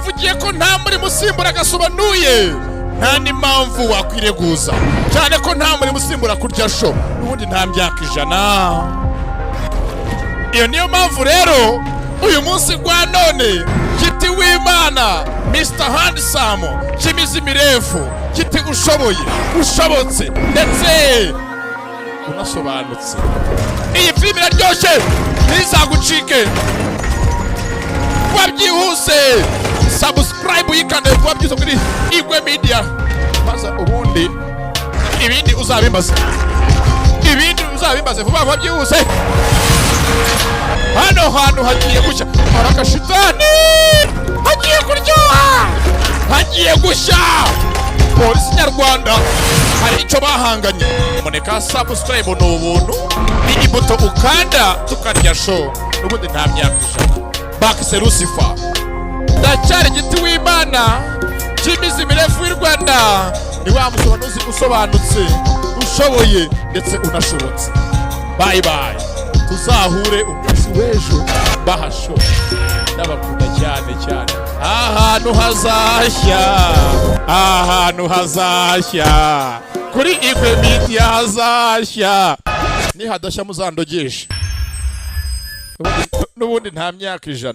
Nivugiye ko nta murimo usimbura agasobanuye, nta n'impamvu wakwireguza, cyane ko nta murimo usimbura kurya show. N'ubundi nta myaka 100. Iyo niyo mpamvu rero uyu munsi gwa none Giti w'Imana, Mr Handsome cy'imizi mirefu, Giti ushoboye, ushobotse ndetse unasobanutse. Iyi filime iraryoshye, ntizagucike. Vuba byihuse, subscribe uyikande vuba byihuse kuri Igwe Media, maze ubundi ibindi uzabimbaze, ibindi uzabimbaze vuba vuba byihuse. Hano hantu hagiye gushya, hari agashitani, hagiye kuryoha, hagiye gushya. Polisi nyarwanda hari icyo bahanganye. Muneka subscribe ni ubuntu, ni imbuto ukanda tukarya show. N'ubundi nta myaka 100. Bakise Lucifer, ndacyari Igiti w'Imana cy'imizi mirefu y'u Rwanda, ni wa musobanuzi usobanutse, ushoboye ndetse unashobotse. Bye bye, tuzahure umunsi w'ejo bahasho. Ndabakunda cyane cyane. Ahantu hazashya, ahantu hazashya kuri Igwe Media hazashya. Nihadashya muzandogeshe. N'ubundi nta myaka 100.